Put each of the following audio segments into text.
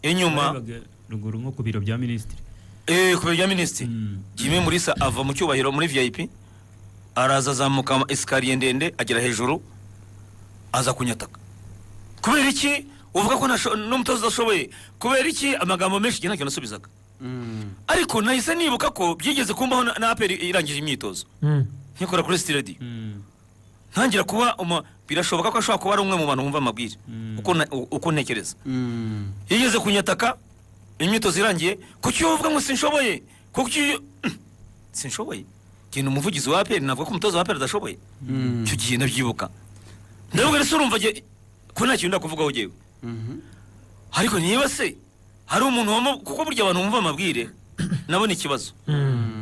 Inyuma. Warebaga ruguru nko ku biro bya minisitiri. Ku biro bya minisitiri. Jimmy Mulisa ava mu cyubahiro muri VIP, araza azamuka escalier ndende, agera hejuru, aza kunyataka. Kubera iki uvuga ko n'umutoza udashoboye? Kubera iki? Amagambo menshi, igihe ntacyo nasubizaga. Ariko nahise nibuka ko byigeze kumbaho na APR irangije imyitozo, nkikora kuri City. Ntangira kuba birashoboka ko ashobora kuba ari umwe mu bantu bumva amabwire, uko ntekereza. Yigeze kunyataka imyitozo irangiye: "Kuki uvuga ngo sinshoboye? Kuki sinshoboye?" Genda umuvugizi wa APR, navuga ko umutoza wa APR adashoboye? Icyo gihe ndabyibuka, ndavuga: "Ese urumva ko nta kintu ndakuvugaho jyewe?" Ariko niba se hari umuntu kuko burya abantu bumva amabwire nabo ni ikibazo.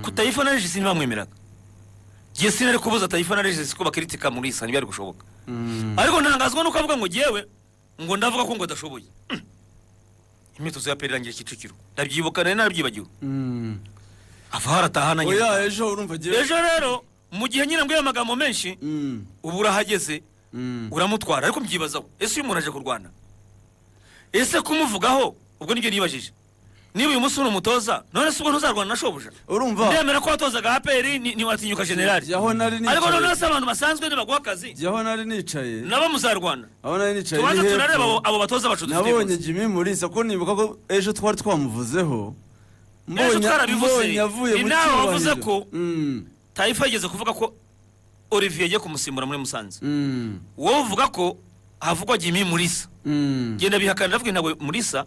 Ku Taifa na Regis ntibamwemeraga. Jye sinari kubuza Taifa na Regis ko bakiritika muri isa, ntibari gushoboka. Ariko ntangazwa nuko avuga ngo jyewe ngo ndavuga ko ngo adashoboye. Imyitozo ya APR irangiye Kicukiro, ndabyibuka, nari narabyibagiwe. Ava harataha na nyina. Oya, ejo urumva agiye. Ejo rero mu gihe nyine mbwiye amagambo menshi, ubu urahageze, uramutwara. Ariko mbyibazaho: ese uyu muntu aje kurwana? Ese kumuvugaho, ubwo nibyo nibajije, niba uyu munsi uri umutoza, none se ubwo ntuzarwana na shobuja? Urumva. Ndemera ko watozaga APR, ntiwatinyuka generali. Jyaho nari Ariko nicaye. noneho se abantu basanzwe nibaguha akazi, Jyaho nari nicaye. nabo muzarwana? Aho nari nicaye Tubanza ni tunareba hepfo. abo batoza bacu dufite Nabonye bose. Jimmy Mulisa, ko nibuka ko ejo twari twamuvuzeho. Ejo twarabivuze. Mbonye avuye Ni mu nawe wavuze cyubahiro. ko Taifa yigeze kuvuga ko Olivier agiye kumusimbura muri Musanze. Wowe uvuga ko havugwa Jimmy Mulisa. Genda bihakana, ndavuga ntabwo Mulisa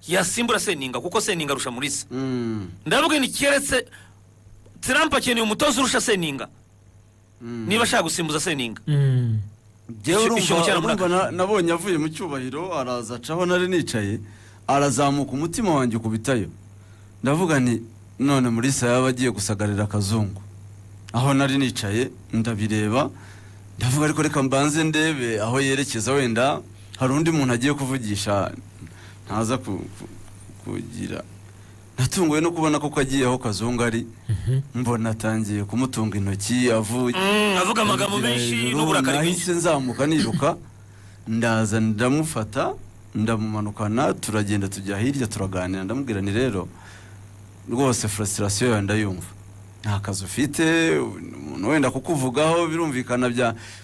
yasimbura Seninga, kuko Seninga arusha Mulisa. Ndavuga ni keretse Trump akeneye umutoza urusha Seninga, niba ashaka gusimbuza Seninga. Jyewe Icyo urumva cyaramurakaje. nabonye avuye mu cyubahiro, araza acaho nari nicaye, arazamuka, umutima wanjye ukubitayo. Ndavuga nti: "None Mulisa yaba agiye gusagarira Akazungu?" Aho nari nicaye ndabireba, ndavuga: "Ariko reka mbanze ndebe aho yerekeza, wenda hari undi muntu agiye kuvugisha, ntaza kugira." Natunguwe no kubona ko agiye aho Kazungu ari, mbona atangiye kumutunga intoki avuye Avuga amagambo menshi hejuru, n'uburakari bwinshi. Nahise nzamuka niruka, ndaza ndamufata, ndamumanukana, turagenda tujya hirya, turaganira. Ndamubwira ni: "Rero rwose frustration yawe ndayumva, nta kazi ufite, umuntu wenda kukuvugaho birumvikana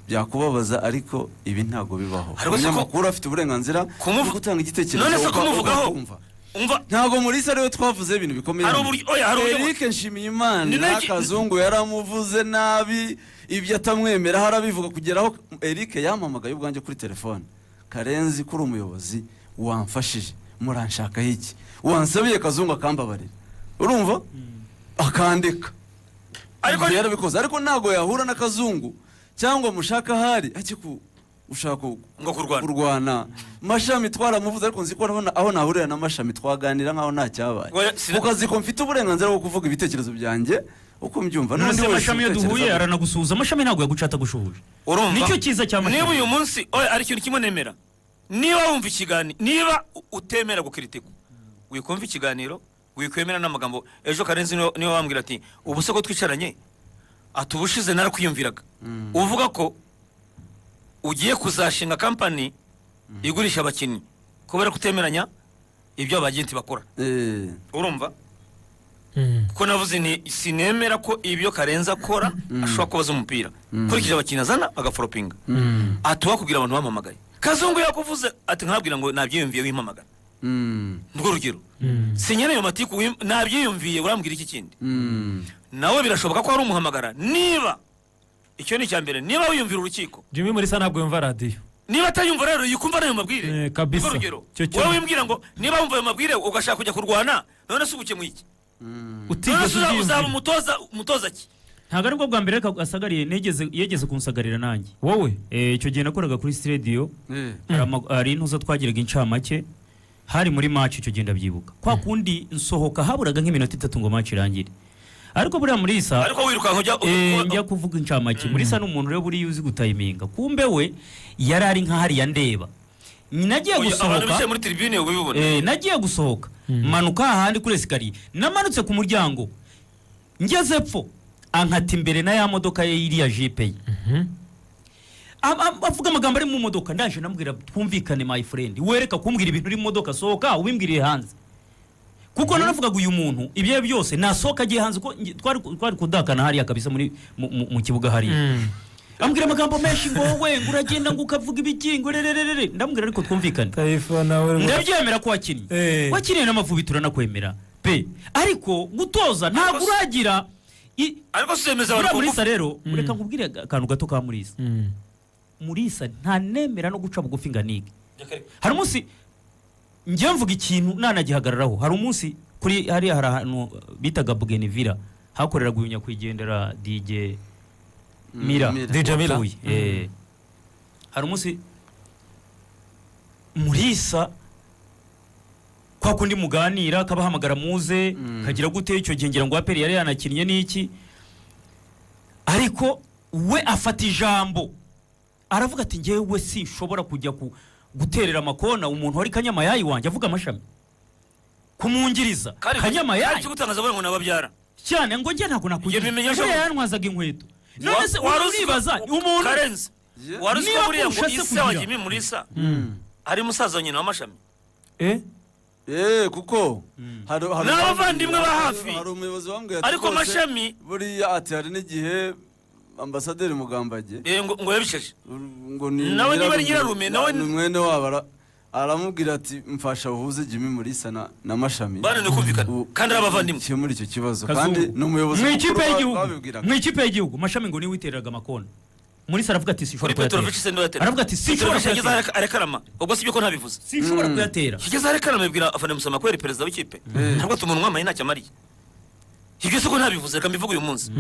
byakubabaza, ariko ibi ntabwo bibaho." Ariko se Umunyamakuru afite uburenganzira bwo gutanga igitekerezo, None se kumuvugaho ukumva. Umva. Ntabwo Mulisa ariwe twavuze ibintu bikomeye. Hari uburyo, oya, hari uburyo. Eric Nshimiyimana, Ni Kazungu yaramuvuze nabi, ibyo atamwemera harabivuga, kugeraho Eric yampamagaye ubwanjye kuri telefone: "Karenzi, kuri umuyobozi wamfashije, muranshakaho iki? Wansabiye Kazungu akambabarira, urumva akandika." Ariko Ibyo yarabikoze, ariko ntabwo yahura na Kazungu cyangwa mushaka ahari ajye ku ushaka Ngo kurwana. Kurwana. Mashami twaramuvuze, ariko nzi ko aho nahurira na Mashami twaganira nkaho nta cyabaye. Oya, Ku kazi ko mfite uburenganzira bwo kuvuga ibitekerezo byanjye uko mbyumva, None n'undi se wese Mashami iyo ubitekereza duhuye gutyo. aranagusuhuza. Mashami ntabwo yaguca atagushuhuje. Urumva. Nicyo cyiza cya Mashami. Niba uyu munsi, oya, hari ikintu kimwe nemera: niba wumva ikiganiro, niba utemera gukiritikwa, wikumva ikiganiro, wikwemera n'amagambo. Ejo Karenzi niwe wambwira ati: "Ubu se ko twicaranye?" Ati: "Ubushize narakwiyumviraga uvuga ko ugiye kuzashinga kampani igurisha abakinnyi kubera kutemeranya ibyo abagenti bakora." Urumva ko navuze ni sinemera ko ibyo Karenzi akora ashobora kubaza umupira nkurikije abakinnyi azana agaforopinga. Ati: "Wakubwira abantu bampamagaye, Kazungu yakuvuze." Ati: "Nkabwira ngo nabyiyumviye, wimpamagara." Nirwo rugero, sinyene ayo matiku, nabyiyumviye, urambwira iki kindi? Nawe birashoboka ko hari umuhamagara. Niba icyo ni icya mbere, niba wiyumvira urukiko. Jimmy Mulisa ntabwo yumva radiyo. Niba atayumva rero, yikumva n'ayo mabwire. Kabisa. Nirwo rugero. Cyo Wowe wimbwira ngo niba wumva ayo mabwire ugashaka kujya kurwana, none se ubukemuye iki? None Utigeze se uzaba ubyiyumvira. umutoza ki? Ntabwo aribwo bwa mbere, ariko asagariye, nigeze yegeze kunsagarira nanjye. Wowe? Icyo gihe nakoraga kuri studio. Hari intuza twagiraga incamake, hari muri match. Icyo gihe ndabyibuka, kwa kundi nsohoka haburaga nk'iminota 3 ngo match irangire, ariko buriya Mulisa Ariko wirukanka ujya njya kuvuga incamake. Mulisa ni umuntu rero buriya uzi gutayiminga. Kumbe we yari ari nka hariya ndeba nagiye Oya, abantu gusohoka. bicaye muri tribune ubibona. Nagiye gusohoka, manuka hahandi kuri escalier, namanutse ku muryango ngeze epfo, ankata imbere na ya modoka ye, iriya jipe ye. Avuga amagambo ari mu modoka. Ndaje namubwira: "Twumvikane, my friend, wereka kumbwira ibintu uri mu modoka, sohoka ubimbwiriye hanze." Kuko naravugaga, uyu muntu ibyo byose nasohoka agiye hanze, ko twari kudakana hariya kabisa muri mu kibuga hariya. Ambwira amagambo menshi ngo wowe ngo uragenda ngo ukavuga ibiki, ngo rererere. Ndamubwira: "Ariko twumvikane." Taifa nawe rwose. Ndabyemera ko wakinnye, wakiniye n'Amavubi, turanakwemera pe, ariko gutoza ntabwo uragira Ariko si zemeza abantu Buriya ku Murisa ngufu. rero, reka nkubwire akantu gato ka Murisa. Murisa ntanemera no guca bugufi ngo anige. Hari umunsi njya mvuga ikintu nanagihagararaho. Hari umunsi kuri hariya, hari ahantu bitaga Bugenivira, hakoreraga uyu nyakwigendera DJ Mira. Mira. DJ Mira. Wapfuye. Hari umunsi Murisa, kwa kundi muganira, kabahamagara muze, kagira gute. Icyo gihe ngira ngo APR yari yanakinnye n'iki, ariko we afata ijambo aravuga ati: "Njyewe sinshobora kujya ku guterera amakona umuntu wari kanyamayayi wanjye." Avuga Amashami, kumwungiriza. Kandi Kanyamayayi. Gutangaza ngo nababyara. Cyane, ngo njye ntabwo nakugira. Ibyo bimenyesha Buriya yantwazaga inkweto. None se Wari uzi ko- uribaza umuntu Karenzi, wari uzi ko Niba buriya ngo akurusha se ise wa kugira- Jimmy Mulisa ari musaza wa nyina w'Amashami? Eh? Eh, kuko hari Ni abavandimwe ba hafi. Hari umuyobozi wambwiye ati Ariko rwose, Mashami buriya ati hari n'igihe ambasaderi Mugambage ngo yabisheje. ngo ni Nawe niba ari nyirarume, nawe ni mwene wabo, aramubwira ati: "Mfasha uhuze Jimmy Mulisa na Mashami." Bananiwe kumvikana kandi ari abavandimwe. Ukemura icyo kibazo. Kazungu. Kandi ni umuyobozi Mu mukuru ikipe y'igihugu, babibwiraga. mu ikipe y'igihugu, Mashami ngo niwe witereraga amakona. Mulisa aravuga ati: "Sinshobora Kuri Petrovic kuyatera." Se niwe yatera. Aravuga ati: "Sinshobora Petrovic yageze kuyatera." arekarama. Ubwo sibyo ko ntabivuze? "Sinshobora kuyatera." Yageze arekarama, abibwira afana Musamakweri, perezida w'ikipe. Ntabwo ati: "Umuntu wamaye ntacyo amariye." Ibyo si ko ntabivuze? Reka mbivuge uyu munsi.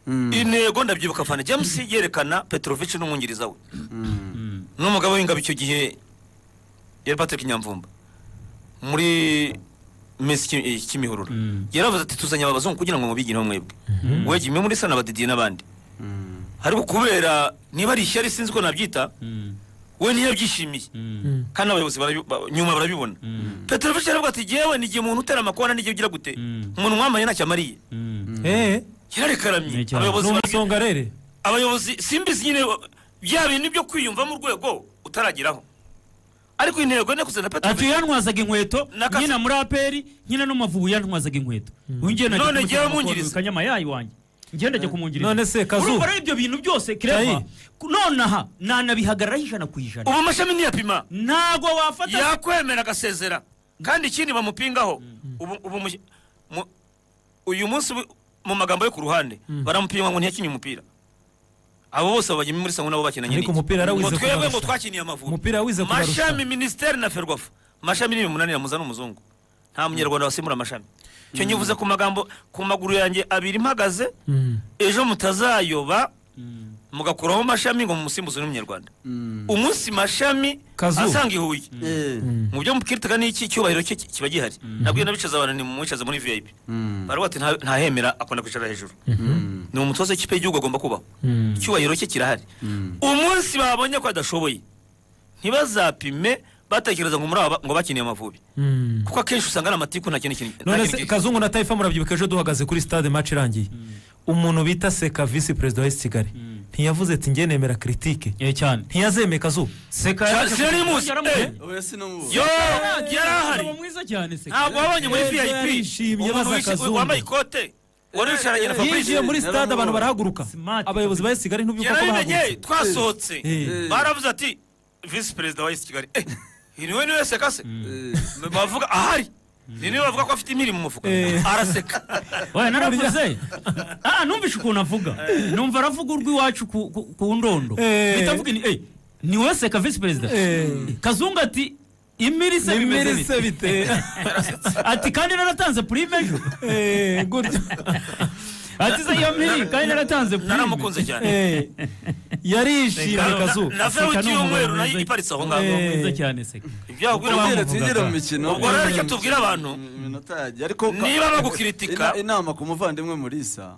Intego, ndabyibuka, afana James yerekana Petrovic n'umwungiriza we n'umugabo w'ingabo, icyo gihe yari Patrick Nyamvumba, muri Mess Kimihurura. Yaravuze ati: "Tuzanye aba bazungu kugira ngo mubigireho mwebwe, we Jimmy Mulisa na Badidiye n'abandi." Ariko kubera niba ari ishyari, sinzi ko nabyita, we ntiyabyishimiye, kandi abayobozi nyuma barabibona. Petrovic aravuga ati: "Jyewe ni igihe umuntu utera amakona n'igihe ugira gute, umuntu mwambaye ntacyo amariye." Yararekaramye. Ni cyane. Abayobozi Ni umusongarere. Abayobozi simbizi nyine, bya bintu byo kwiyumvamo urwego utarageraho, ariko intego ni kuzana Ati: Petrovic. "Yantwazaga inkweto." Nkina muri APR, nkina no Mavubi, yantwazaga inkweto. Uyu ngiye najya None kumutera jyewe amakona, mwungiriza. Kanyamayayi wanjye, ngenda ajya kumwungiriza. None se, Kazu? Urumva rero ibyo bintu byose, Clever, Tayi. nonaha nanabihagararaho 100%. Ubu Mashami ntiyapima. Ntabwo wafata. Yakwemera agasezera. Kandi ikindi bamupingaho ubu uyu munsi mu magambo yo ku ruhande baramupinga ngo ntiyakinnye umupira. Abo bose babajyemo muri sango nabo bakinanye Ariko n'iki? umupira yarawize Ngo twebwe ngo kubarusha. twakiniye Amavubi. Umupira wize kubarusha. Mashami, minisiteri na Ferwafa, Mashami ni bimunanira muzana umuzungu. Nta munyarwanda wasimbura Mashami. Icyo nyivuze ku magambo, ku maguru yanjye abiri mpagaze. Ejo mutazayoba mugakuraho Mashami ngo mumusimbuze n'umunyarwanda. Umunsi Mashami Kazu. asanga i Huye, mu byo mukiritaga n'iki, icyubahiro cye kiba gihari. Nabwiye nabicaza abantu, nimumwicaze muri VIP. Baravuga ati: "Ntahemera, akunda kwicara hejuru, ni umutoza w'ikipe y'igihugu, agomba kubaho, icyubahiro cye kirahari." Umunsi babonye ko adashoboye, ntibazapime batekereza ngo muri aba ngo bakiniye Amavubi, kuko akenshi usanga ari amatiku, nta kindi kintu, nta None kindi se, kintu. Kazungu na Taifa, murabyibuka ejo duhagaze kuri stade match irangiye, umuntu bita Seka, visi perezida wa AS Kigali, ntiyavuze ati: "Njye nemera critique"? Eh, cyane. Ntiyazemeye, Kazu? Seka Sinari muzi. Oya, sinamubonye. Yo, yari ahari. Umugabo mwiza cyane Seka. Ntabwo wabonye muri Ejo VIP yarishimye, umuntu baza Kazungu. wambaye ikote wari wicaranye na Fabrice? Yinjiye muri stade abantu barahaguruka. Smart. Abayobozi ba AS Kigali, ntubyuka ko Yarabimenye. bahagurutse? Twasohotse, baravuze ati: "Visi perezida wa AS Kigali." Niwe, niwe Seka se bavuga ahari, ni niwe bavuga ko afite impiri mu mufuka. Araseka. Oya, naravuze, numvishe ukuntu avuga, numva aravuga urw'iwacu ku ndondo. Mpita mvuga ni ni wowe Seka, visi perezida? Kazungu ati: "Imiri se bimeze Nimiri bite?" se bite? Ati: "Kandi naratanze prime ejo." Gutyo. Ati: "Se iyo miri kandi naratanze prime." Naramukunze cyane. Yarishimye, Kazu. Na Seka feruti ni umugabo y'umweru nayo mwiza. iparitse aho ngaho. Umugabo mwiza cyane Seka. Ibyo wakubwira Twigire ngo twigire mu mikino. Ubwo rero icyo tubwira abantu, iminota yagiye, ariko niba bagukiritika, inama ku muvandimwe Murisa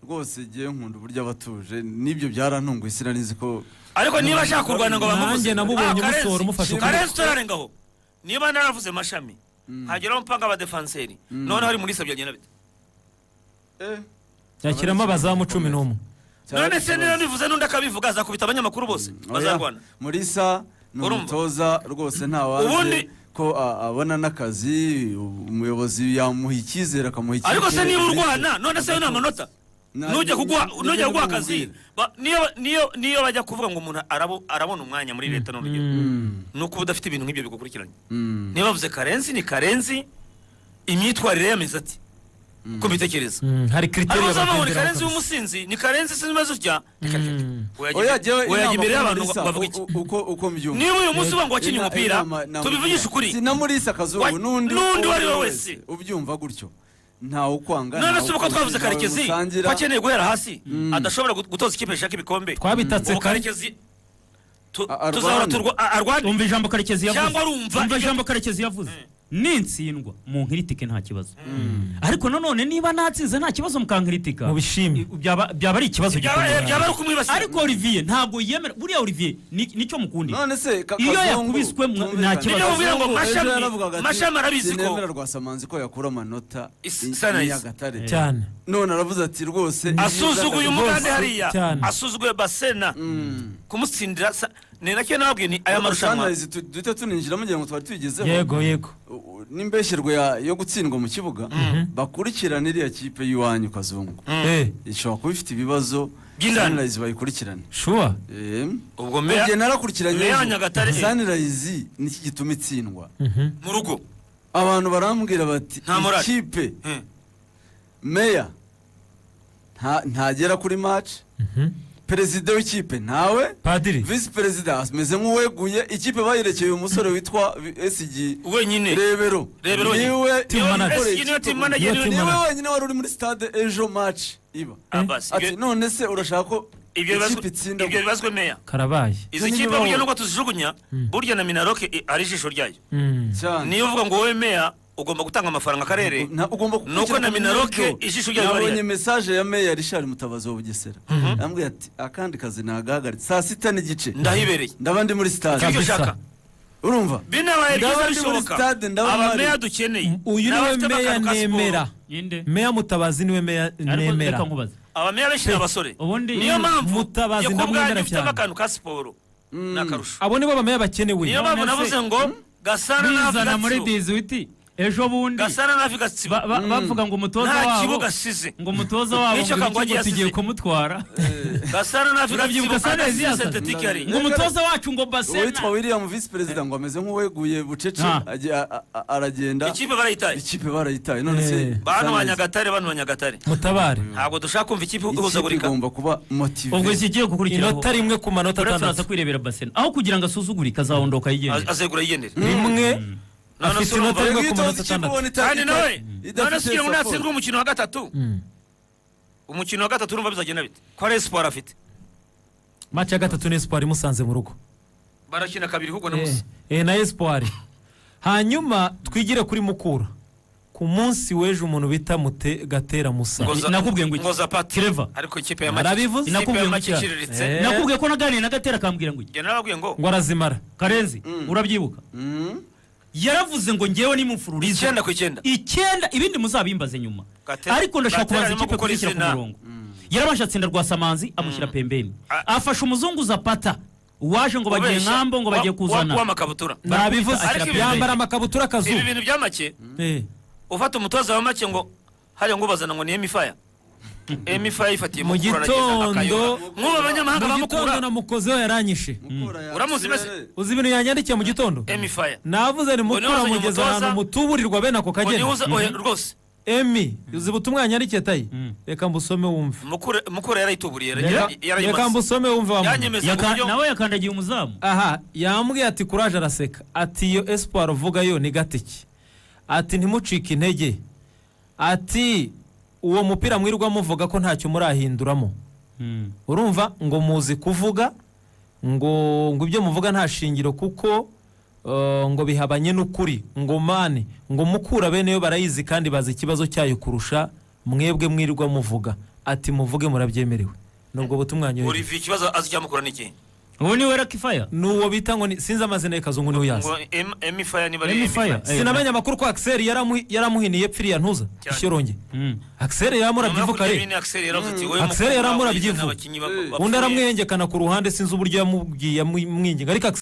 rwose, igihe nkunda uburyo aba atuje, n'ibyo byarantunguye, sinari nzi ko Ariko niba ashaka kurwana ngo bamubuze. Nanjye namubonye Karenzi, musohora, umufashe ukuboko. Karenzi, turarengaho. Niba naravuze Mashami hageraho mpanga abadefanseri, noneho hari Mulisa, byagenda bite? Yakiramo abazamu 11. Cyaba None ari se niba ikibazo. bivuze n'undi akabivuga, azakubita abanyamakuru bose, Oya, bazarwana. Mulisa ni Urumva? umutoza rwose, ntawaze ko abona n'akazi, umuyobozi yamuha icyizere, akamuha icyizere. Ariko se niba urwana, none se yo ni amanota? Nujya kuguha, nujya kuguha akazi, niyo bajya kuvuga ngo umuntu arabona umwanya muri leta, n'urugero, ni uko uba udafite ibintu nk'ibyo bigukurikiranye. Niba bavuze Karenzi, ni Karenzi, imyitwarire yameze ati uko mbitekereza. Hari critère. Ariko uzaba ngo ni Karenzi w'umusinzi, ni Karenzi sinzi utya. Oya, jyewe Wayajya inama imbere kuri y'abantu Mulisa, bavuga iki? uko mbyumva. Niba uyu munsi uvuga ngo wakinnye umupira, tubivugishe ukuri. Si na Mulisa, Kazungu, n'undi n'undi uwo ari we wese. Ubyumva gutyo, ntawe ukwanga, None ntawe se uko ukuzi, twavuze ntawe Karekezi musangira. ko akeneye guhera hasi, adashobora gutoza ikipe ishaka ibikombe? Twabitatse Ubu kare. Karekezi Arwane. tuzahora arwane. Umva ijambo Karekezi yavuze. Cyangwa arumva Umva ijambo Karekezi yavuze: "Nintsindwa munkiritike, nta kibazo, ariko nanone niba natsinze nta kibazo mukankiritika." Mubishime. Byaba ari ikibazo gikomeye. Byaba ari ukumwibasira. Ariko Olivier ntabwo yemera. Buriya Olivier nicyo mukundira. None se Iyo Kazungu, yakubiswe tumvikane. nta kibazo. Nibyo mubwira ngo Kazungu ejo yaravugaga ati, Mashami arabizi ko "Sinemera Rwasamanzi ko yakura amanota i Sunrise. Nyagatare." Cyane. None aravuze ati rwose Asuzuguye umugande hariya, Cyane. asuzuguye Basena kumutsindira ni nacyo nababwiye, ni aya marushanwa. Sunrise duhita tuninjira mugira ngo twari tuyigezeho. Yego. N'imbeshyerwe yo gutsindwa mu kibuga, bakurikirane iriya kipe y'iwanyu, Kazungu. Ishobora kuba ifite ibibazo. By'indani. Sunrise bayikurikirane. Sure. Ubwo Njye narakurikiranye meya wa ejo. Nyagatare. Sunrise niki gituma itsindwa? Mu rugo. Abantu barambwira bati Nta morale. ikipe, meya ntagera kuri match, perezida w'ikipe ntawe, Padiri. visi perezida ameze nk'uweguye, ikipe bayirekeye uyu musore witwa SG Wenyine. Rebero. Rebero wenyine. Niwe Team manager. ukoreye SG niwe ikipe. team manager. Niwe team Niwe manager. wenyine wari uri muri stade ejo match iba. Abbas, Ati none se urashaka ko ibyo ikipe itsinda? Ibyo bibazwe meya. Karabaye. Izi Ibyo kipe ntibibaho. burya nubwo tuzijugunya, burya na Minaroke ari ijisho ryayo. Cyane. Niyo uvuga ngo wowe meya ugomba gutanga amafaranga akarere, Ugomba nuko gukurikira na ku Minaroke buryo. ijisho ryayo Nabonye bariya. message ya meya Richard Mutabazi wa Bugesera, yambwiye ati akandi kazi nagahagaritse saa 6:30, Ndahibereye. ndaba ndi muri stade. Icyo Kabisa. ushaka. Urumva, Binabaye byiza ndaba ndi muri bishoboka, stade, ndaba aba mpari. meya dukeneye Uyu ni niwe abafitemo meya akantu ka siporo. nemera. Ninde? Meya Mutabazi niwe meya Ariko nemera. reka nkubaze. Abameya benshi ni abasore. Ubundi Niyo mpamvu Mutabazi njye ku ndamwemera bwanjye ufitemo cyane. akantu ka siporo ni akarusho. Abo nibo bameya bakenewe. Niyo mpamvu None se- navuze ngo Gasana Bizana muri n'avi 18 ejo bundi, Gasana n'avi Gatsibo bavuga ngo umutoza nta wabo, kibuga asize. ngo umutoza wabo, N'icyo ngo Kangwagi ikigo tugiye yasize. kumutwara. Gasana n'avi Urabyibuka Gatsibo Sunrise adasize yasa? synthétique yari. Ngo umutoza wacu ngo Basena. Uwitwa William, visi perezida, ngo ameze nk'uweguye bucece, aragenda. Ikipe barayitaye. Ikipe barayitaye. None se Bantu ba Sunrise, Nyagatare, bantu ba Nyagatare, Mutabare. ntabwo dushaka kumva ikipe ikipe ihuzagurika. igomba kuba motivé. Ubwo ikigiye gukurikiraho, Inota rimwe ku manota uretse uraza 6. kwirebera Basena, aho kugira ngo asuzugurike azahondoka yigendere. Azegura yigendere. Rimwe. None Afite se urumva- inota rimwe Iyo ku utoza manota ikipe 6. ubona Kandi nawe idafite none se ugira ngo support. natsindwa umukino wa gatatu, umukino wa gatatu urumva bizagenda bite ko ari espoir afite? Match ya gatatu ni Espoir imusanze mu rugo. Barakina kabiri ahubwo na Musa. Na Espoir. Hanyuma twigire kuri Mukura ku munsi w'ejo, umuntu bita Mute Gatera Musa. Nakubwiye ngo iki? Ngo Zapata. Trevor. Ariko ikipe ya make, Arabivuze. ikipe Nakubwiye ya ngo make iki? iciriritse. Nakubwiye ko naganiriye na Gatera akambwira ngo iki? Njye narababwiye ngo Ngo arazimara. Karenzi, urabyibuka, yaravuze ngo ngewe nimumfururize 9 ku 9. 9, ibindi muzabimbaze nyuma. Ariko ndashaka Gatera kubanza arimo ikipe gukora kuzishyira ku izina. murongo. Yarabanje atsinda Rwasamanzi, amushyira pembeni, afasha umuzungu Zapata waje ngo bagiye Ubeshya. nkambo ngo bagiye kuzana W'amakabutura. Nabivuze. Ariko Yambara amakabutura ibi akazuba. bintu bya make, ufata umutoza wa make ngo hariya ngo bazana ngo ni Emifaya, Emifaya yifatiye Mu Mukura aragenda akayora. Nk'ubu abanyamahanga Mu bamukura. gitondo namukozeho yaranyishe. Mukura ya Uramuzi mese? Uzi ibintu yanyandikiye mu gitondo? Emifaya. Navuze ni Ngo niwe Mukura wazanye mugeze umutoza. ahantu mutuburirwa bene ako Ngo kageni. niwe oya, rwose. Emi, uzi ubutumwa yanyandikiye tayi? Reka mbusome wumve. Mukura yarayituburiye, Reka yarayimaze. mbusome wumve wa muntu. Yanyemeza mu buryo Nawe yakandagiye umuzamu. Aha yambwiye ati kuraje, araseka, ati iyo Espoir uvuga yo ni gatiki, ati ntimucike intege, ati uwo mupira mwirwa muvuga ko ntacyo murahinduramo. Urumva ngo muzi kuvuga ngo ibyo muvuga nta shingiro kuko ngo bihabanye n'ukuri, ngo mani ngo Mukura bene yo barayizi kandi bazi ikibazo cyayo kurusha mwebwe mwirirwa muvuga, ati muvuge murabyemerewe. Nubwo butumwa yanyohereje. Olivier, ikibazo azi cyamukura ni iki? Uwo ni we Lucky Fire. Ni uwo bita ngo sinzi amazina ye, Kazungu niwe uyazi. Ngo Emi Fire, niba ari Emi Emi Fire. Fire. Sinamenye amakuru ko Axel yaramuhiniye pfiriya ntuza Cyane. Ishyoronge. Axel yaramurabye ivu kare. Nyuma yo kurya Axel yaravuze ati, "Wowe Axel mukobwa yaramurabye wizana ivu. abakinnyi bapfuye." Undi aramwihengekana ku ruhande, sinzi uburyo yamubwiye yamwinginga, ariko Axel